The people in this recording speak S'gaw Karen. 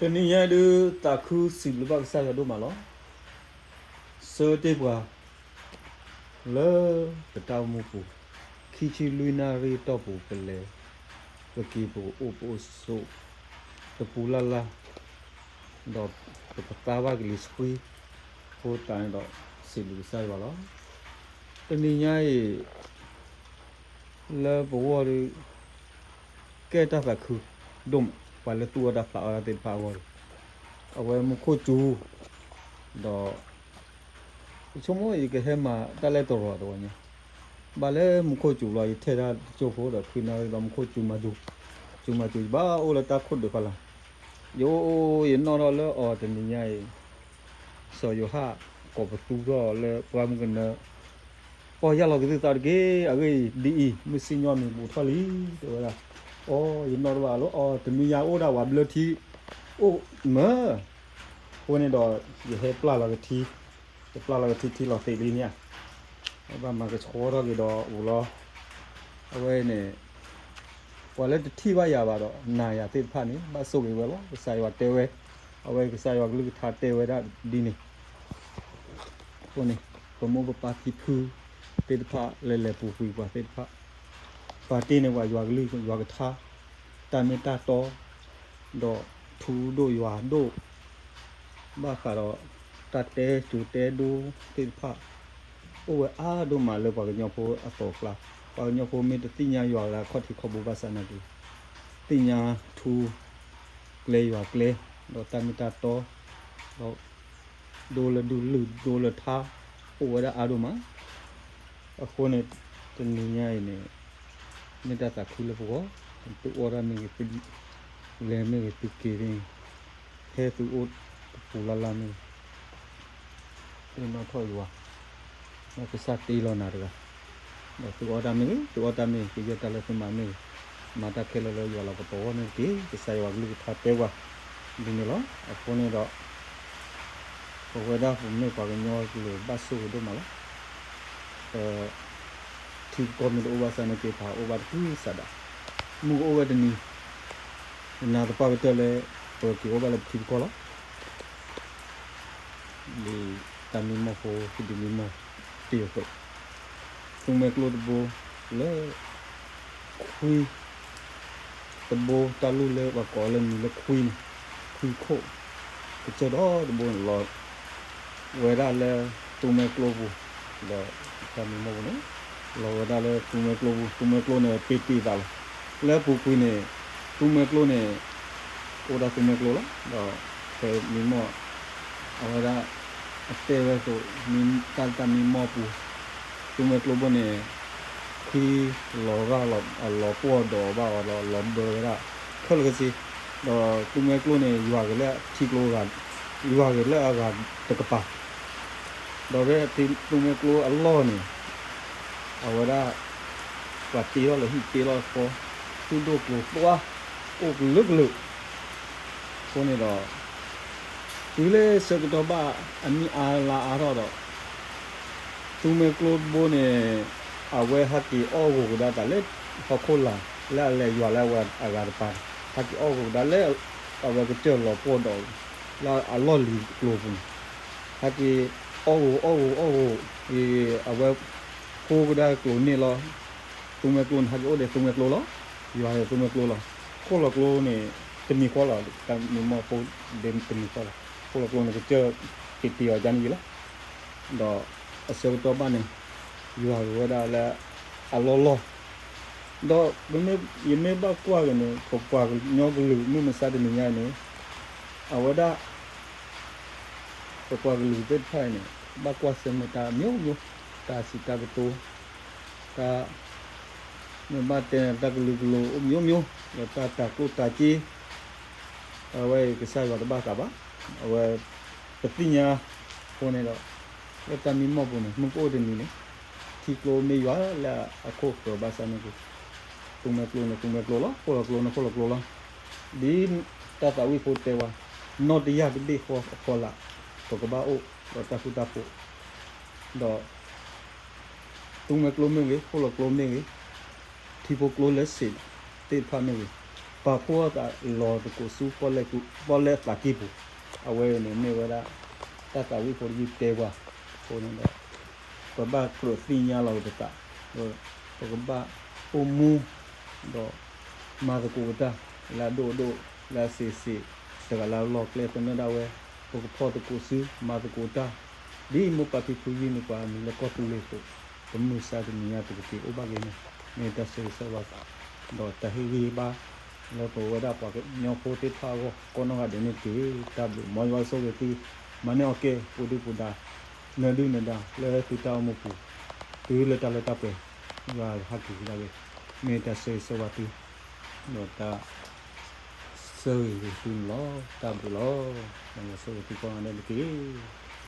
တနံၤညါဒုး သးခုစံးဘျုးဘၣ်ကစၢ်ယွၤဒိၣ်မးလီၤ. ဆၢတ့ၢ်ပှၤ လၢပတၢ်အိၣ်မူပူၤ ခံဆံလွံၢ်နၣ်ရံၣ်အတီၢ်ပူၤ ပလဲၤ ပက့ၤပအိၣ်ပအိၣ်ဆိး တပူၤလၢ်လၢ် ဒီးပကသါဘၣ်ကလံၤဆှံ အဃိသတးန့ၣ်ဒီး စံးဘျုးကစၢ်ယွၤလီၤ. တနံၤညါအံၤ လၢပဂီၢ်ဒီး ကဲတၢ်သးခုဒိၣ်မး ပှၤလၢသူၣ်အီၣ်တၢ်ဖျးအီၣ်တၢ်သ့ၣ်တဖၣ်အဂီၢ်ဒီး အဝဲမူခိၣ်စူၤ ဒီး ယဆိကမိၣ်ယကဟဲမၤတၢ်လဲၣ်တရီၤတဝီညါ ဘၣ်လၢမူခိၣ်စူၤလီၤ ယထဲဒၣ်တကၠိၢ်ဖိဒီး ထွံၣ်နၣ်ရံၣ်ဒီးမူခိၣ်စူၤမၤစူၤ စူၤမၤစူၤ ယဘၣ်အိၣ်လၢတၢ်ခိၣ်ဒုးဖီလာ် ယအိၣ်အိၣ်ယနီၣ်ထီၣ်လၢအီၤတနံၤညါအံၤ စီၤယိၤဟၣ် ကိးပသူထီၣ်လၢပှၢ်မုၢ်ကနၢ ပီၢ်ယၢ်လီၤက့ၤသုသးတက့ၢ် အဂ့ၢ်ဒ်အံၤ မုၢ်စံၣ်ညီၣ်မံၤဘူးထီၣ်လံ တဲဝဲဒၣ် အိ ယနီၣ်တဘၣ်လီၤ အိ တနံၤညါအိၣ်ဒၣ်ဝဲဘျၢထံ အိၣ်မၢ အဃိန့ၣ်ဒီး ယဟဲပျၢ်လီၤကထံ ယပျၢ်လီၤကထံထံလီၤသ့လံန့ၣ်ဧါ ဘၣ်မၤကဆှီထီၣ်က့ၤဒီးအိၣ်လီၤ အဝဲန့ၣ် ပှၤလၢတထံၣ်ဘၣ်ယၤဘၣ်ဒီး နာ်ယၤသ့ၣ်တဖၣ်န့ၣ် ဘၣ်ဆိၣ်ဂ့ၤဝဲလီၤ ကစၢ်ယွၤတဲဝဲ အဝဲကစၢ်ယွၤကလုၢ်ကထါတဲဝဲဒၣ်ဒ်န့ၣ် အဃိန့ၣ် ပမိၢ်ပပၢ်ဖံဖုသ့ၣ်တဖၣ် လဲၤလဲၤပူၤကွံာ်ပှၤသ့ၣ်တဖၣ် ပာ်တ့ၢ်န့ၢ်ပှၤယွၤကလုၢ်ယွၤကထါ တၢ်မ့ၢ်တၢ်တီ ဒီးထူဒိၣ်ယွၤဒိၣ် ဘၣ်ဃးဒီး တၢ်တဲစိၤတဲဒိသ့ၣ်တဖၣ် အိၣ်ဝဲအါဒိၣ်မးလၢပှၤကညီဖိအသီအကျါ ပှၤကညီဖိမ့ၢ်တသ့ၣ်ညါယွၤလၢအခီၣ်ထံးခီၣ်ဘိဘၣ်ဆၣ်နာ်က့ သ့ၣ်ညါထူ ကျဲယွၤကျဲ ဒီးတၢ်မ့ၢ်တၢ်တီ ဒီး ဒိလၢဒုးလုၢ်ဒိလၢထါ အိၣ်ဝဲဒၣ်အါဒိၣ်မး အဃိန့ၣ် တနံၤညါအံၤန့ၣ် မ့ၢ်တၢ်သးခုလၢပဂီၢ် သုအီၣ်တၢ်မ့ၢ်ဂ့ၤ သုလဲၤမ့ၢ်ဂ့ၤ သုက့ၤမ့ၢ်ဂ့ၤ ဟဲသုအိၣ်တပူၤလၢ်လၢ်မ့ၢ်ဂ့ၤ သ့ၣ်နီၣ်ထီၣ်ယွၤ လၢကစၢ်တ့လီၤနၤတဂၤ ဒီးသုအီၣ်တၢ်မ့ၢ်ဂ့ၤ သုအီၣ်တၢ်မ့ၢ်ဂ့ၤ သုယဲၢ်တၢ်လၢသုမၤမ့ၢ်ဂ့ၤ မၤတၢ်ခဲလၢာ်လၢယွၤလၤကပီၤအဂီၢ်န့ၣ်တက့ၢ် ကစၢ်ယွၤကလုၢ်ကထါတဲပှၤ ဒ်န့ၣ်လီၤ. အဃိန့ၣ်ဒီး ပဝဲဒၣ်ပမ့ၢ်ပှၤကညီကျိာ်ဘၣ်ဆိၣ်ဂ့ၤဒိၣ်မးလီၤ. ပ ထံကီၢ်မ့ၢ်တအိၣ်ဘၣ်ဆၣ်န့ၣ်က့ၤ ပဟးအိၣ်ဘၣ်တကုၤဆးဒး, မုၢ်ကအိၣ်ဝဲတနံၤ, ယနာ်သပှၢ်ကတၢၢ်လၢ ပက့ၤအိၣ်ဘၣ်လၢပထံပကီၢ်လီၤ. ဒ်တၢ်မံမီၢ်ဖိ ဖံဒံမံမီၢ်တ့ၢ်အသိး, သူမွဲကျိတဘိလၢ ခွံ တဘိ တၢ်လူၢ်လၢပှၤကိးလၢမံၤလၢခွံန့ၣ်, ခွံခိၣ်, ကစၢၢ်ဒီတဘိန့ၣ် လီၤဝဲဒၣ်လၢ သူမွဲကျိပူၤ, ဒီးတၢ်မံမီၢ်ပူၤန့ၣ် လီၤဝဲဒၣ်လၢသူမွဲကျိပူၤ, သူမွဲကျိန့ၣ် ပ့ၤတ့ၢ်သးလီၤ. လၢအပူၤကွံာ်န့ၣ် သူမွဲကျိန့ၣ် အိၣ်ဒၣ်သူမွဲကျိလီၤ. ဒီးဖဲမံမီၢ် အဝဲဒၣ် အတဲဝဲအသိး တၢ်တၢ်မံမီၢ်ပူၤ သူမွဲကျိဘိန့ၣ် ခွံလီၤဂာ်လီၤ အလီၤပှီၢ်ဒီးဘၣ်အီၤဒီး လီၤဘၢဝဲဒၣ် ခဲလၢာ်ခဲဆ့, ဒီးသူမွဲကျိန့ၣ် ယွၤဂ့ၤလၢထံကျိဂၤ, ယွၤဂ့ၤလၢအဂၤတကပၤ, ဒီးဖဲသူမွဲကျိအလီၢ်န့ၣ် အဝဲဒၣ် ပှၤတ့ထီၣ်လၢဟံၣ်တ့ထီၣ်ဃီ, သူၣ်ဒိၣ်ကျိၤသွါ အိၣ်ကလုာ်ကလုာ်, အဃိန့ၣ်ဒီး တုၤလၢဆၢကတီၢ်ဘၣ် အမံၤအါလါအါထီၣ်ဒီး သူမွဲကျိတဘိန့ၣ် အဝဲဟးက့ၤအီၣ်ဂီၤကဒါတၢ်လၢဟီၣ်ခိၣ်လာ် လၢအလဲၤယွၤလၢအဂၤတပၤ, ဟးက့ၤအီၣ်ဂီၤကဒါလၢ အဝဲကစၢၢ်လီၤပှီၢ်ဒီး လၢအလီၢ်လံၤကျိၤပူၤန့ၣ်, ဟးက့ၤအီၣ်ဂီၤအီၣ်ဂီၤအီၣ်ဂီၤ, အဝဲ ဃိကဒါကျိၤန့ၣ်လီၤ. သူမွဲကျိန့ၣ် ဟးက့ၤအိၣ်ဒီးသူမွဲကျိလီၤ. ယွၤဒီးသူမွဲကျိလီၤ. ခိၣ်လီၤကျိန့ၣ် တမံၤဃီလီၤ. တၢ်မံမီၢ်ဖိ ဒ်တမံၤဃီလီၤ. ခိၣ်လီၤကျိန့ၣ် ကစၢၢ်က့ၤတ့ၢ်အီၤကန့ၣ်ယံၤလီၤ. ဒီးအဆၢကတီၢ်ဘၣ်န့ၣ် ယွၤဂ့ၤဝဲဒၣ်လၢအလီၢ်လီၢ်, ဒီးယမ့ၢ်ဘၣ်ကွၢ်က့ၤန့ၣ် ပပှၤကညီကလုာ်မုၢ်မဆါတနံၤညါအံၤန့ၣ် အဝဲဒၣ် ပပှၤကလုာ်သ့ၣ်တဖၣ်အံၤန့ၣ် ဘၣ်ကွၢ်ဆၢၣ်မဲာ်တၢ်မျိုးမျိုး, တၢ်စံးတၢ်ကတိၤ, တၢ် မ့ၢ်ဘၣ်တဲန့ၣ် တၢ်ကလုာ်ကလိၤအိၣ်မျိုးမျိုး, ဒီးတၢ်တၤကျိၣ်တၤစ့, အဝဲအံၤကစၢ်ယွၤတဘၣ်သးဘၣ်. အဝဲ ပသ့ၣ်ညါအဃိန့ၣ်ဒီး လၢတၢ်မံမီၢ်ပူၤန့ၣ် မုၢ်ကအိၣ်တနံၤန့ၣ် ထံကျိမ့ၢ်ယွၤလၢအခိၣ်ဃၢၤဘၣ်ဆၣ်န့ၣ်က့ၤ သူမွဲကျိန့ၣ် သူမွဲကျိလီၤ. ခိၣ်လီၤကျိန့ၣ် ခိၣ်လီၤကျိလီၤ. ဒ်တၢ်သးဝံၣ်ဖိတဲဝဲ, နီၢ်တယၢ်တဘ့ၣ်ဃီအဖီလာ် ပကဘၣ်အိၣ်ဒီးတၢ်ဃူတၢ်ဖိး, ဒီး သူမွဲကျိမ့ၢ်ဂ့ၤ, ခိၣ်လီၤကျိမ့ၢ်ဂ့ၤ, ထံဖိကျိလၢစ့ၣ်သ့ၣ်တဖၣ်မ့ၢ်ဂ့ၤ, တ ပာ်ဖှိၣ်သးလီၤသကိးဆူ ပီၣ်လဲၣ်သးကံၢ်ပူၤ, အဝဲအံၤန့ၣ်မ့ၢ်ဝဲဒၣ် တၢ်သးဝံၣ်ဖိတယုၢ်တဲပှၤအဃိန့ၣ်ဒီး ပဘၣ်ကြၢးသ့ၣ်ညါလီၤပသး, ဒီးပကဘၣ်အိၣ်မူ ဒီးမၤသကိးပတၢ် လၢအဒိၣ်အဒိၣ် လၢအစံးစံး တဂၤလၢအလီၢ်ကျဲသနၢၣ်ဒၣ်ဝဲ, ပကဖီၣ်သကိးစု မၤသကိးတၢ်, ဒ်မိၢ်ပၢ်ဖံဖုယုၢ်န့ၢ်ပှၤအမံၤလၢကီၢ်သူလ့ၤအသိး, ပမုၢ်ဆါတနံၤညါပကက့ၤအိၣ်ဘၣ်က့ၤန့ၣ် မ့ၢ်တၢ်ဆၢဂ့ၤဆၢဝါသး, ဒီးတၢ်ဟ့ၣ်ဂံၢ်ဘါ လၢပဝဲဒၣ်ပှၤကညီဖိသ့ၣ်တဖၣ်အဂီၢ် ကိးနီၢ်ဂၤဒဲးန့ၣ်တက့ၢ်. တၢ်ဘျုး မ်ယွၤဆိၣ်ဂ့ၤသု, မၤန့ၢ်အီၣ်ကဲ ပူၤဒုၣ်ပူၤဒါ နၢၤဒုၣ်နၢၤဒါ လၢသုတၢ်အိၣ်မူပူၤ, တုၤလၢတၢ်လၢတၢ်ပှဲၤ ယွၤဟးက့ၤကဒါက့ၤ, မ့ၢ်တၢ်ဆၢဂ့ၤဆၢဝါသု, ဒီးတၢ်ဆၢဂ့ၤသုန့ၣ်လီၤ. တၢ်ဘျုးလီၤ. မ်ယွၤဆိၣ်ဂ့ၤသုကိးဂၤဒဲးန့ၣ်တက့ၢ်.